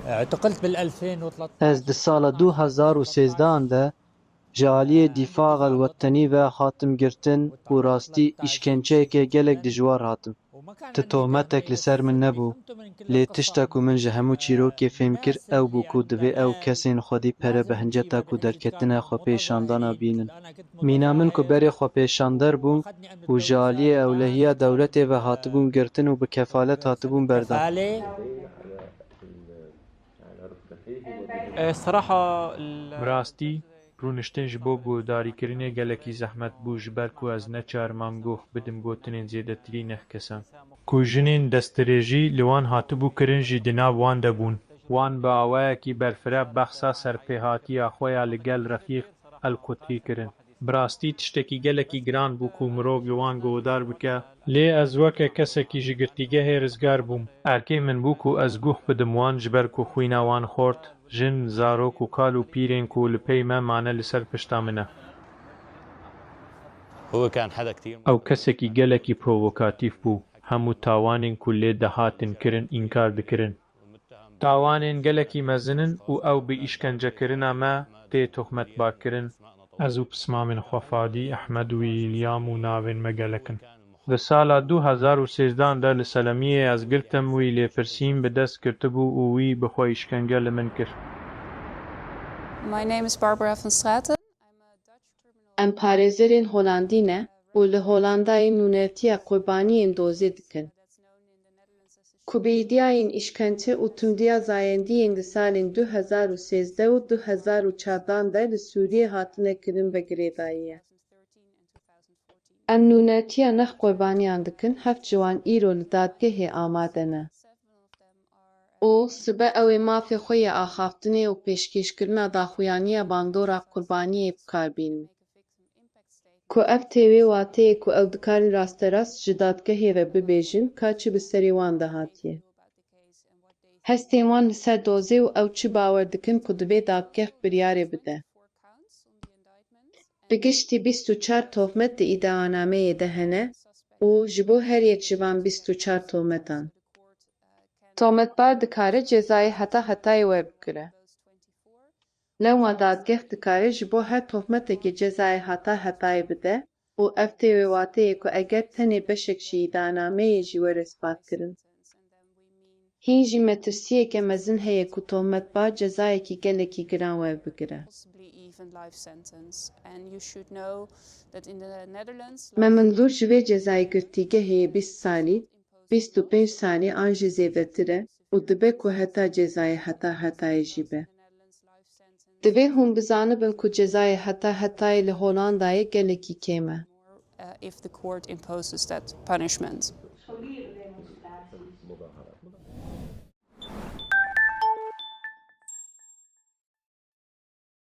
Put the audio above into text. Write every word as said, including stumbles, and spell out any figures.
اعتقلت بال ألفين وثلاثة عشر. Ez di sala du hezar û sêzdehan de ji aliyê Dîfaq el Wetenî ve hatim girtin û rastî îşkenceyeke gelek dijwar hatim. Ti tohmetek li ser min nebû, lê tişta ku min ji hemû çîrokê fêm kir ew bû ku divê ew kesên xwedî pere bi hinceta ku derketina xwepêşandana bînin. Mîna min ku berê xwepêşander bûm û ji aliyê ewlehiya dewletê ve hatibûm girtin û bi kefalet hatibûm berdan. الصراحة Bi rastî, rûniştin ji bo guhdarîkirinê gelekî zehmet bû, ji ber ku ez ne çar mangû bidim gotinên zêdetirî neh kesan. Ku jinên destdirêjî li wan hatibû kirin jî di nav wan de bûn. Wan bi awayekî berfireh behsa serpêhatiya xwe ya li gel Refîq el Qutî kirin. Bi rastî tiştekî gelekî giran bû ku mirov li wan guhdar bike. Lê ez weke kesekî ji girtîgehê rizgar bûm. Erkê min bû ku ez guh bidim wan, ji ber ku xwîna wan xort, jin, zarok û kal û pîrên ku li pey me mane li ser pişta min e. هو كان حدا كتير Ew kesekî gelekî provokatîf bû. Hemû tawanên ku lê dihatin kirin înkar dikirin. Tawanên gelekî mezin in û ew bi îşkencekirina me tê tohmetbarkirin. Ez û pismamên xwe Fadî, Ehmed, Wîlyam û navên me gelek in. Di sala du hezar û sêzdehan de li Selemiyê ez girtim wî, lêpirsîn bi dest girtibû û wî bi xwe îşkence li min kir. My name is Barbara van Straten. Em parêzerên Holandî ne û li Holandayê nûnertiya qurbaniyên dozê dikin. Ku bi îdiayên îşkence û tundiya zayendiyên di salên du hezar û sêzdeh û du hezar û çardan de li Sûriyê hatine kirin ve girêdayî ye. Em nûnertiya neh qurbaniyan dikin, heft ji wan îro li dadgehê amade ne. Û sibe ew ê mafê xwe ya axaftinê û pêşkêşkirina daxuyaniya bandora qurbaniyê bi kar bînin. Ku ev tê wê wateyê ku ew dikarin rasterast ji dadgehê re bibêjin ka çi bi serê wan de hatiye. Hestên wan li ser dozê û ew çi bawer dikin ku divê dadgeh biryarê bide. Bi giştî bîst û çar tohmet di îdianameyê de hene û ji bo her yek ji van bîst û çar tohmetan, tohmetbar dikare cezayê heta hetayê werbigire. Lewma dadgeh dikare ji bo her tohmetekê cezayê heta hetayê bide û ev tê wê wateyê ku eger tenê beşek ji îdianameyê jî were spatkirin, hîn jî metirsiyeke mezin heye ku tohmetbar cezayekî gelekî giran werbigire. Possibly even life sentence. And you should know that in the Netherlands, Me minzûr ji vê cezayê girtîgehê bîst salî, bîst û pênc salî an jî zêdetir e û dibe ku heta cezayê heta hetayê jî be. Divê hûn bizanibin ku cezayê heta hetayê li Holandayê gelekî kêm e. uh, if the court imposes that punishment.